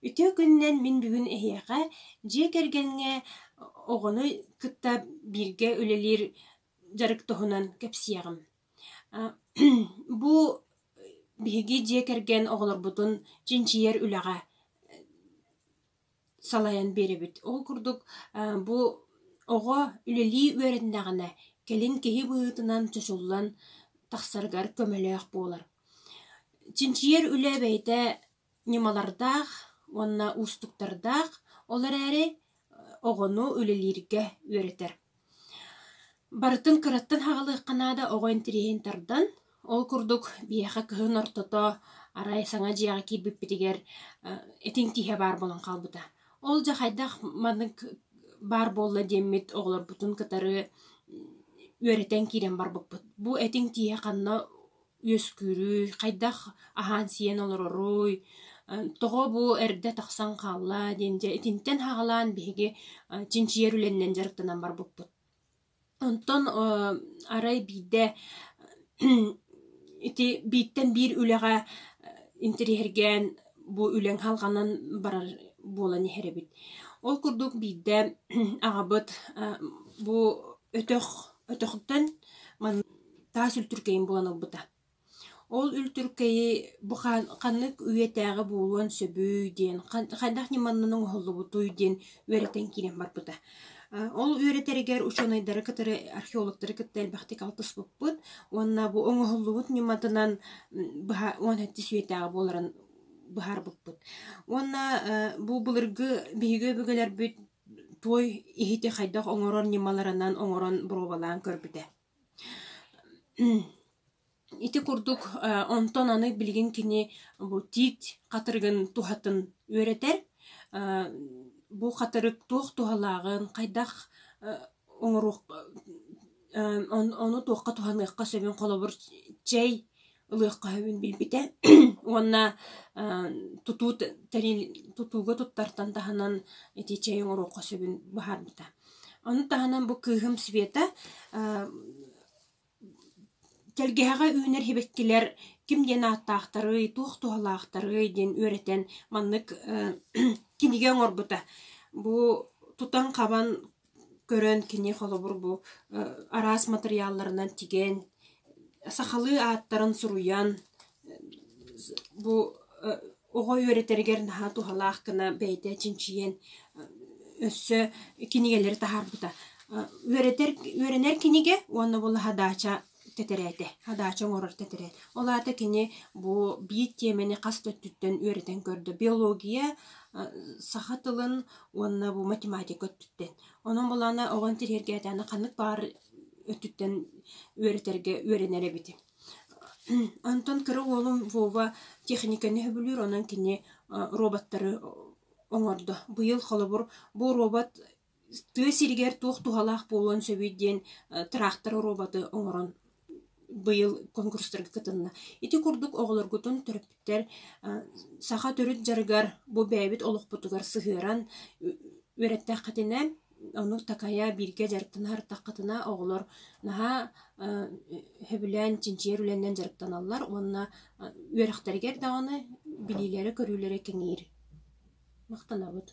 Үтүө күнүнэн мин бүгүн эһиэхэ дьиэ кэргэҥҥэ оҕону кытта бииргэ үлэлиир дьарык туһунан кэпсиэҕим. Бу биһиги дьиэ кэргэн оҕолорбутун чинчийэр үлэҕэ салайан биэрэбит. Ол курдук бу оҕо үлэлии үөрэннэҕинэ кэлин киһи быһыытынан чочуллан тахсарыгар көмөлөөх буолар. Чинчийэр үлэ бэйэтэ ньымалардаах уонна уустуктардаах, ол эрээри оҕону үлэлииргэ үөрэтэр. Барытын кыраттан аҕалыахха наада оҕо интэриэһин тардан, ол курдук биһиэхэ кыһын ортото арай саҥа дьиэҕэ киирбиппитигэр этиҥ тииһэ баар буолан хаалбыта. Ол дьэ хайдах маннык баар буолла диэммит оҕолорбутун кытары үөрэтэн киирэн барбыппыт. Бу этиҥ тииһэ ханна үөскүүрүй, хайдах аһаан-сиэн олороруй, тоҕо бу эрдэ тахсан хаалла диэн дьэ итинтэн саҕалаан биһиги чинчийэр үлэннэн дьарыктанан барбыппыт. Онтон арай биирдэ ити бииртэн биир үлэҕэ интэриэһиргээн бу үлэҥ салҕанан барар буолан иһэр эбит. Ол курдук биирдэ аҕабыт бу өтөх өтөхтөн таас үлтүркэйин булан ылбыта. Ол үлтүркэйи бу ханнык үйэтээҕи буолуон сөбүй диэн, хайдах ньыманан оҥоһуллубутуй диэн үөрэтэн киирэн барбыта. Ол үөрэтэригэр учуонайдары кытары, археологтары кытта элбэхтик алтыспыппыт уонна бу оҥоһуллубут ньыматынан быһа 17 үйэтээҕи буоларын быһаарбыппыт. Уонна бу былыргы биһиги өбүгэлэрбит туой иһити хайдах оҥорор ньымаларынан оҥорон боруобалаан көрбүтэ. Ити курдук онтон аны билигин кини бу тиит хатырыгын туһатын үөрэтэр. Бу хатырык туох туһалааҕын, хайдах оҥоруох ону туохха туһаныахха сөбүн холобур чэй ылыахха сөбүн билбитэ уонна тутуу тэрил тутууга туттартан таһынан ити чэй оҥоруохха сөбүн быһаарбыта. Ону таһынан бу кыыһым Света тэлгэһэҕэ үүнэр сибэккилэр ким диэн ааттаахтарый, туох туһалаахтарый диэн үөрэтэн маннык кинигэ оҥорбута. Бу тутан-хабан көрөн кини холобур бу араас матырыйаалларынан тигэн, сахалыы ааттарын суруйан бу оҕо үөрэтэригэр наһаа туһалаах гына бэйэтэ чинчийэн өссө кинигэлэри таһаарбыта. Үөрэтэр үөрэнэр кинигэ уонна буолла хадаача тэтэрээтэ, хадаача оҥорор тэтэрээт. Ол аата кини бу биир тиэмэни хас да өттүттэн үөрэтэн көрдө. Биология, саха тылын уонна бу математика өттүттэн. Онон былаана оҕо интэриэһиргээтэҕинэ ханнык баар өттүттэн үөрэтэргэ үөрэнэр эбит. Онтон кыра уолум Вова техниканы сөбүлүүр, онон кини роботтары оҥордо. Быйыл холобур бу робот тыа сиригэр туох туһалаах буолуон сөбүй диэн трактор роботы оҥорон быйыл конкурстарга кытынна. Ити курдук оҕолоргутун төрөппүттэр саха төрүт дьарыгар бу бэйэбит олохпутугар сыһыаран үөрэттэххитинэ Ону такайа бииргэ дьарыктана сырыттаххытына оҕолор наһаа сөбүлээн чинчийэр үлэнэн дьарыктаналлар уонна үөрэхтэригэр даҕаны билиилэрэ-көрүүлэрэ кэҥиир. Махтанабыт.